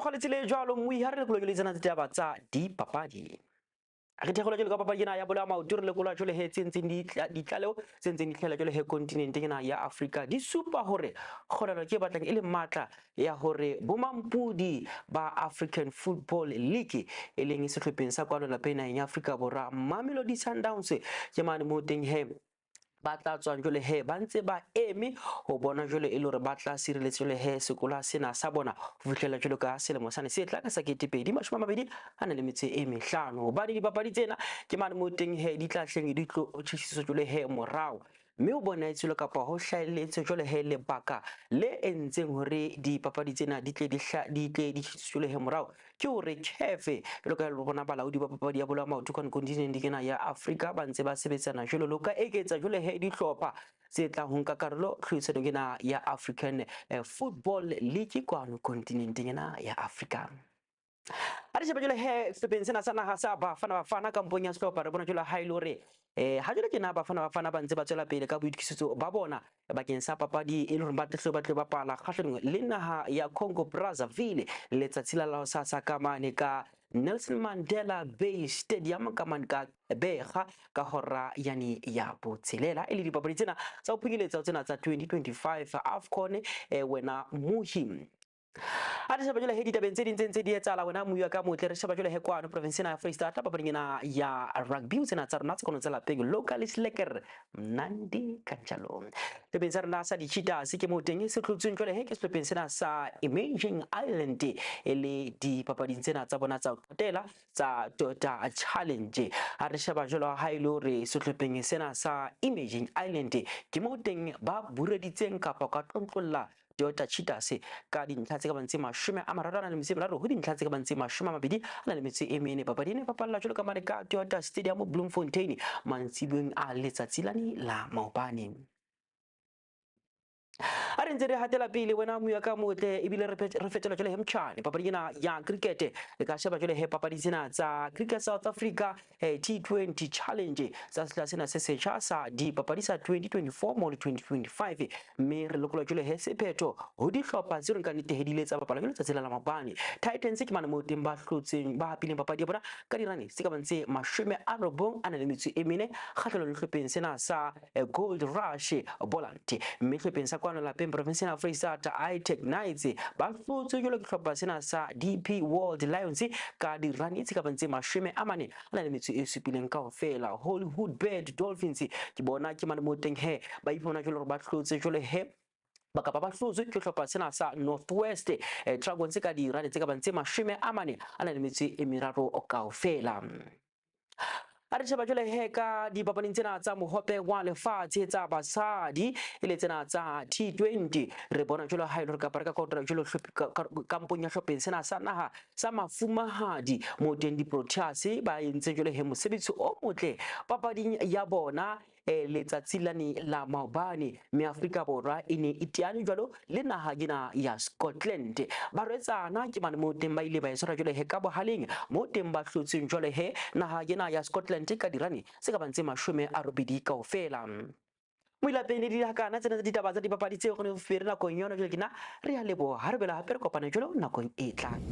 mokgwa le tsela e jwalo mmui ha re lekolwa jwale tsena tsa ditaba tsa dipapadi. Re thekola jwalo ka papadi ena ya bolo ya maoto, re lekola jwale he tse ntseng ditlaleho tse ntseng di hlahella jwale he kontinenteng ena ya Afrika di supa hore kgolelo ke e batlang e le matla ya hore bomampodi ba African Football League e leng sehlopheng sa kwano lapeng naheng ya Afrika Borwa Mamelodi Sundowns ke mane moo teng he ba tla tswang jwale he ba ntse ba eme ho bona jwale e le hore ba tla sireletsa jwale he sekolo sena sa bona ho fihlela jwalo ka selemo sane se tla ka sa 2025, hobane dipapadi tsena ke mane moo teng he di tla hleng di tlo tjhesiswa jwale he morao, mme o bonahetse jwalo kapa ho hlahelletse jwale he lebaka le entseng hore dipapadi tsena di tle di tjhesiswe jwale he morao ke hore CAF jwalo ka bona balaodi ba papadi ya bolo ya maoto kwano kontinenteng ena ya Afrika ba ntse ba sebetsana jwalo lo ka eketsa jwale he dihlopha tse tlang ho nka karolo tlhodisanong ena ya African Football League kwano kontinenteng ena ya Afrika. Ha re sheba jwale he sehlopheng sena sa naha sa Bafana Bafana kampong ya sehlopha, re bona jwale ha e le hore ha jwale tjena Bafana Bafana ba ntse ba tswela pele ka boitokisetso ba bona bakeng sa papadi e le hore ba tle ba tle bapala kgahlanong le naha ya Congo Brazzaville letsatsi la hosasa ka mane ka Nelson Mandela Bay Stadium ka mane ka Bega ka hora yani ya botshelela, e le dipapadi tsena tsa ho phunyeletsa tsena tsa 2025 AFCON. Wena Muhi, ha re sheba jwale he ditabeng tse ding tse ntse di etsahala, wena moya ka motle, re sheba jwale he kwano province ena ya Freistata papading ena ya rugby tsena tsa rona tse kono tsa lapeng local is lekker mnandi kanjalo. Sehlopheng sa rona sa di-Cheetahs ke moo teng se hlotsweng jwale he ke sehlopheng sena sa Imaging Island e le dipapading tsena tsa bona tsa ho qetela tsa Toyota Challenge. Ha re sheba jwalo ha e le hore sehlopheng sena sa Imaging Island ke moo teng ba bureditseng kapa ka tlontlolla Toyota Cheetahs ka dintlha tse ka bang tse 33 ho dintlha tse ka bang tse 24. Papadi e ne bapalla jwalo ka mane ka Toyota Stadium Bloemfontein mantsiboeng a letsatsi lane la maobane. Ha re ntse re hatela pele, wena moya ka motle, ebile re fetola jwale he motjhane papading ena ya cricket, le ka sheba jwale he papadi tsena tsa Cricket South Africa T20 Challenge tsa sehla sena se setjha sa dipapadi sa 2024 mo le 2025, mme re lokola jwale he sephetho ho dihlopha tse reng ka nnete he di ile tsa bapala jwale tsatsi la maobane. Titans ke mane moo teng ba hlotseng, ba hapileng papadi ya bona ka dirane tse ka bang tse 94 kgahlanong le hlopheng sena sa Gold Rush Boland, mme hlopheng sa kwano lapeng province ya Freistata iTech Knights ba hlotswe jwalo ke hlopha sena sa DP World Lions ka dirane tse ka bang tse 47 kaofela. Hollywood Bed Dolphins ke bona ke mane moo teng he ba ipona jwalo hore ba hlotse jwalo he ba kapa ba hlotswe ke hlopha sena sa Northwest Dragons ka dirane tse ka bang tse 43 kaofela. Ha re sheba jwale he ka dipapading tsena tsa mohope wa lefatshe tsa basadi e le tsena tsa T20, re bona jwalo ha e le hore kapa re ka kotra jwalo kampong ya hlopheng sena sa naha sa mafumahadi moo teng di-Proteas ba entse jwale he mosebetsi o motle papading ya bona letsatsi lane la maobane, mme Afrika Borwa e ne e teane jwalo le naha ena ya Scotland. Barwetsana ke mane moo teng ba ile ba e tshwara jwale he ka bohaleng moo teng ba hlotseng jwale he naha ena ya Scotland ka dirane tse ka bang tse 80 kaofela. Moilapeng le dihakana tsena tsa ditaba tsa dipapadi tseo re ne fere nakong yona jwale ke na re a leboha, ha re bela hape re kopane jwalo nakong e tlang.